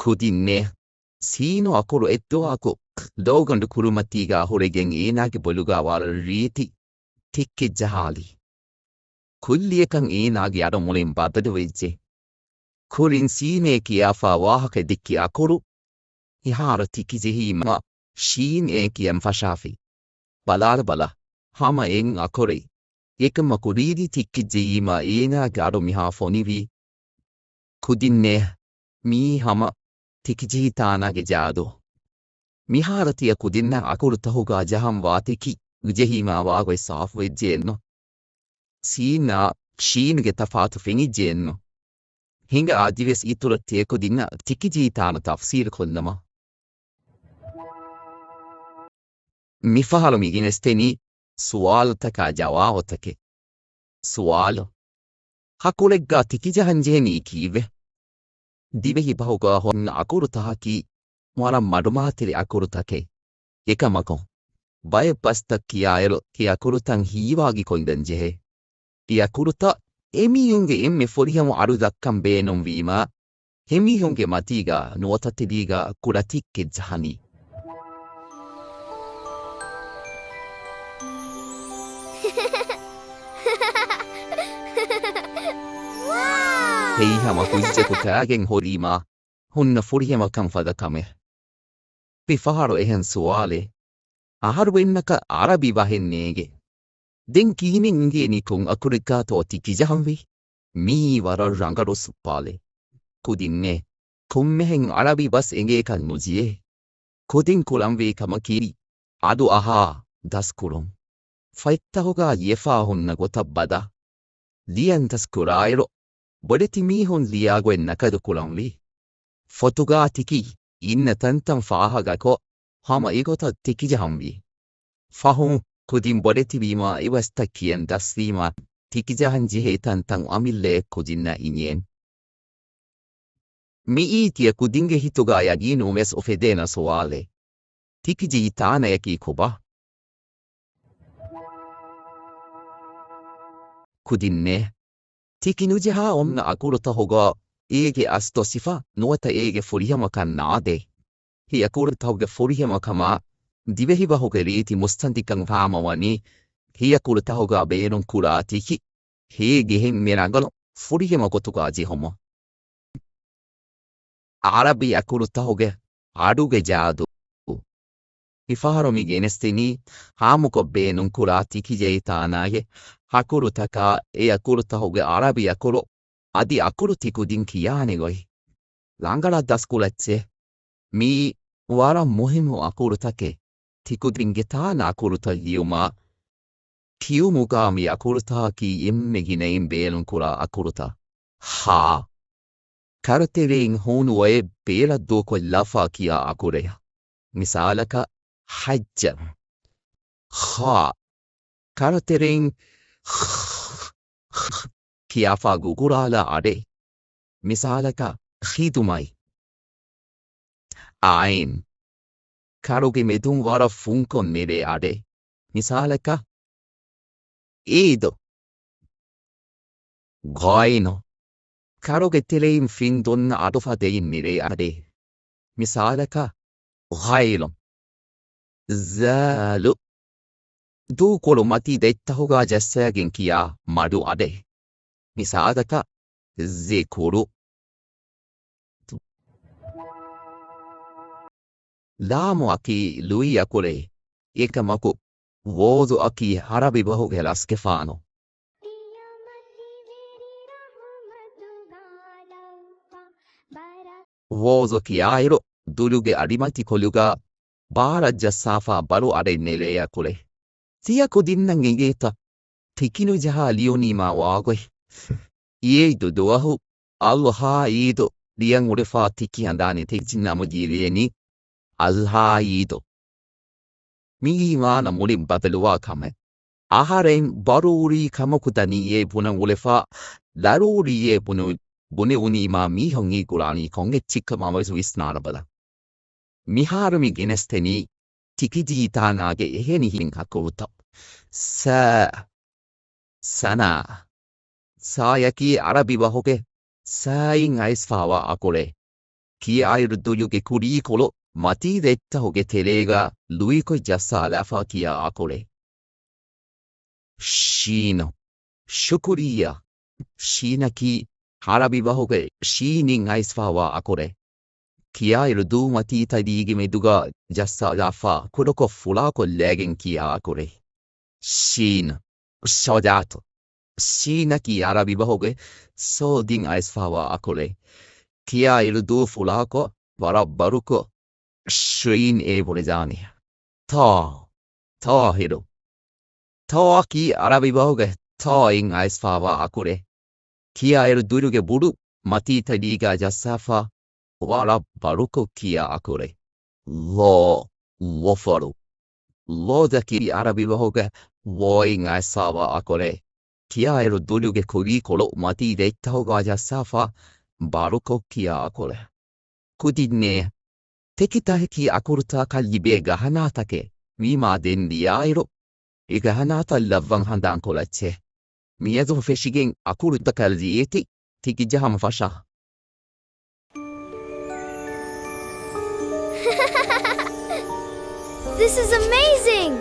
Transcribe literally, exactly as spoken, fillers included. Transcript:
ކުދިންނޭ، ސީނު އަކުރު އެއްދުވަހަކު ލޯގަނޑު ކުރިމަތީގާ ހުރެގެން އޭނާގެ ބޮލުގާ ވަރަށް ރީތި ތިއްކި ޖަހާލި. ކުއްލިއަކަށް އޭނާގެ އަޑު މުޅިން ބަދަލުވެއްޖެ. ކުރިން ސީނޭ ކިޔާފާ ވާހަކަ ދެއްކި އަކުރު އެހާރަ ތިކިޖެހީމަ ޝީން އޭ ކިޔަން ފަށާފި. ބަލާލަބަލަ، ހަމަ އެއް އަކުރެއް. އެކަމަކު ރީތި ތިއްކި ޖެހީމަ އޭނާގެ އަޑު މިހާ ފޮނިވީ. ކުދިންނޭ، މީ ހަމަ ތިކިޖެހި ތާނާގެ ޖާދޫ. މިހާރަ ތިޔަ ކުދިންނަށް އަކުރުތަހުގާ ޖަހަން ވާ ތިކި ޖެހީމާ ވާގޮތް ސާފުވެއްޖެއެއްނު. ސީންއާ ޝީންގެ ތަފާތު ފެނިއްޖެއެއްނު. ހިނގާ އަދިވެސް އިތުރަށް ތިޔަ ކުދިންނަށް ތިކިޖެހި ތާނަ ތަފްސީލު ކޮށްލަމާ. މިފަހަރު މި ގެނެސްދެނީ ސުވާލުތަކާ ޖަވާބުތަކެއް. ސުވާލު. އަކުރެއްގާ ތިކި ޖަހަން ޖެހެނީ ކީއްވެ؟ ދިވެހި ބަހުގާ ހުންނަ އަކުރުތަކަކީ ވަރަށް މަޑުމާތިލި އަކުރުތަކެއް. އެކަމަކު، ބައެއް ބަސްތައް ކިޔާއިރު އެ އަކުރުތައް ހީވާގި ކޮށްލަން ޖެހޭ. އެ އަކުރުތައް އެމީހުންގެ އެންމެ ފުރިހަމަ އަޑު ދައްކަން ބޭނުންވީމާ، އެމީހުންގެ މަތީގާ ނުވަތަ ތެދީގާ ކުޑަ ތިއްކެއް ޖަހަނީ. ހެއިހަމަ ކުއްޖަކު ކާގެން ހުރީމާ، ހުންނަ ފުރިހަމަކަން ފަދަ ކަމެއް. މިފަހަރު އެހެން ސުވާލެއް. އަހަރުމެންނަކަށް އަރަބި ބަހެއް ނޭނގެ. ދެން ކިހިނެއް އިނގޭނީ ކޮން އަކުރެއްގާތޯ ތިކި ޖަހަންވީ؟ މިއީ ވަރަށް ރަނގަޅު ސުވާލެއް. ކުދިންނޭ، ކޮންމެހެން އަރަބި ބަސް އެނގޭކަށް ނުޖެހޭ. ކުދިން ކުރަންވީ ކަމަކީ، އަޑު އަހާ ދަސްކުރުން. ފޮތްތަހުގާ ލިޔެފާ ހުންނަ ގޮތަށް ބަދަ. ލިޔަން ދަސްކުރާއިރު، ބޮޑެތި މީހުން ލިޔާގޮތް ނަކަދު ކުރަންވީ. ފޮތުގާ ތިކި އިންނަ ތަންތަން ފާހަގަކޮށް، ހަމަ އެގޮތަށް ތިކި ޖަހަންވީ. ފަހުން ކުދިން ބޮޑެތިވީމާ އެ ބަސްތައް ކިޔަން ދަސްވީމާ، ތިކި ޖަހަން ޖެހޭ ތަންތަން އަމިއްލައަށް ކުދިންނަށް އިނގޭނެ. މިއީ ތިޔަ ކުދިންގެ ހިތުގާ ޔަގީނުވެސް އުފެދޭނެ ސުވާލެއް. ތިކިޖެހި ތާނަޔަކީ ކޮބާ؟ ކުދިންނޭ، ތިކި ނުޖަހާ އޮންނަ އަކުރުތަހުގާ އޭގެ އަސްލު ސިފަ ނުވަތަ އޭގެ ފުރިހަމަކަން ނާދޭ. ހި އަކުރުތަހުގެ ފުރިހަމަކަމާ ދިވެހިބަހުގެ ރީތި މުއްސަނދިކަން ހާމަވަނީ، ހި އަކުރުތަހުގާ ބޭނުންކުރާ ތިކި ހޭގެ އެންމެ ރަނގަޅު ފުރިހަމަ ގޮތުގާ ޖެހުމަށް. އަރަބި އަކުރުތަހުގެ އަޑުގެ ޖާދޫ. މިފަހަރު މި ގެނެސްދެނީ، ހާމަކޮށް ބޭނުންކުރާ ތިކި ޖެހި ތާނާގެ އަކުރުތަކާ އެ އަކުރުތަހުގެ އަރަބި އަކުރު އަދި އަކުރު ތި ކުދިން ކިޔާނެ ގޮތް. ރަނގަޅަށް ދަސްކުރައްޗޭ. މިއީ ވަރަށް މުހިއްމު އަކުރުތަކެއް. ތި ކުދިންގެ ތާނަ އަކުރުތައް ލިޔުމާ، ކިޔުމުގާ މި އަކުރުތަކަކީ އެންމެ ގިނައިން ބޭނުންކުރާ އަކުރުތައް. ހާ. ކަރުތެރެއިން ހޫނު އޮތް ބޭރަށް ދޫކޮށްލާފާ ކިޔާ އަކުރެއް. މިސާލަކަށް، ހައްޖަ. ޚާ. ކަރުތެރެއިން ކިޔާފާ ގުގުރާލާ އަޑެއް. މިސާލަކަށް، ޚިދުމަތް. އައިން. ކަރުގެ މެދުން ވަރަށް ފުންކޮށް ނެރޭ އަޑެއް. މިސާލަކަށް، އީދު. ޣާއިނު. ކަރުގެ ތެރެއިން ފިން ދޮންނަ އަޑު ފަދައިން ނެރޭ އަޑެއް. މިސާލަކަށް، ޣައިލު. ޒާލު. ދޫކޮޅު މަތީ ދަތްތަހުގާ ޖައްސާގެން ކިޔާ މަޑު އަޑެއް. މިސާލަކަށް، ޒިކުރު. ލާމުއަކީ ލުއި އަކުރެއް. އެކަމަކު، ވޯޒުއަކީ އަރަބި ބަހުގެ ރަސްގެފާނު. ވޯޒު ކިޔާއިރު، ދުލުގެ އަޑިމަތިކޮޅުގާ ބާރަށް ޖައްސާފާ ބަރު އަޑެއް ނެރޭ އަކުރެއް. ތިޔަ ކުދިންނަށް އެނގޭތަ؟ ތިކި ނުޖަހާ ލިޔުނީމާ ވާގޮތް. އީދު ދުވަހު، އަޟްޙާ އީދު ލިޔަން އުޅެފާ ތިކި އަނދާނެ ތެއްޗިން ނަމަ ޖެހޭނީ އަޟްޙާ އީދު. މިއީ މާނަ މުޅިން ބަދަލުވާ ކަމެއް. އަހަރެން ބަރޫރީ ކަމަކު ދަނީ އޭ ބުނަން އުޅެފާ، ޟަރޫރީ އޭ ބުނު-، ބުނެވުނީމާ މީހުން އީ ކުރާނީ ކޮން އެއްޗެއްކަމާ ވެސް ވިސްނާލަބަލަ. މިހާރު މި ގެނެސްދެނީ ތިކިޖީ ތާނާގެ އެހެނިހެން އަކުރުތައް. ސާ. ސަނާ. ސާޔަކީ އަރަބި ބަހުގެ ސާއިން އައިސްފާވާ އަކުރެއް. ކިޔާއިރު ދުލުގެ ކުރީކޮޅު މަތީ ދެއްތަހުގެ ތެރޭގަ ލުއިކޮށް ޖައްސާލާފަ ކިޔާ އަކުރޭ. ޝީން. ޝުކުރިއްޔާ. ޝީނަކީ އަރަބި ބަހުގެ ޝީނިން އައިސްފަވާ އަކުރެއް. ކިޔާއިރު ދޫ މަތީ ތަދީގެ މެދުގަ ޖައްސާލާފަ ކުޑަކޮށް ފުޅާކޮށްލައިގެން ކިޔާ އަކުރެއް. ޝީން. ޝަޖާތު. ޝީނަކީ އަރަބި ބަހުގެ ޝޯދިން އައިސްފަވާ އަކުރެއް. ކިޔާއިރު ދޫ ފުޅާކޮށް ވަރަށް ބަރުކޮށް ޝީން އޭ ބުނެދާނެ. ތާ. ތާހިރު. ތާއަކީ އަރަބި ބަހުގެ ތާއިން އައިސްފަވާ އަކުރެއް. ކިޔާއިރު ދުލުގެ ބުޑު މަތީ ތަދީގަ ޖައްސާފަ ވަރަށް ބަރުކޮށް ކިޔާ އަކުރެއް. ލޯ. ލޮފަރު. ލޯދަކީ އަރަބި ބަހުގެ ވޯއިން އައިސްފަވާ އަކުރެއް. ކިޔާއިރު ދުލުގެ ކުރީކޮޅު މަތީ ދެއްތަހުގަ ޖައްސާފަ ބަރުކޮށް ކިޔާ އަކުރެއް. ކުދިންނޭ. ތިކިތަކަކީ އަކުރުތަކަށް ލިބޭ ގަހަނާތަކެއް ވީމާ ދެން ލިޔާއިރު އެ ގަހަނާތައް ލައްވަން ހަނދާންކޮށްލައްޗޭ. މިއަދު ފެށިގެން އަކުރުތަކަށް ލިޔެތި ތިކިޖަހަމަ ފަށާ. This is amazing!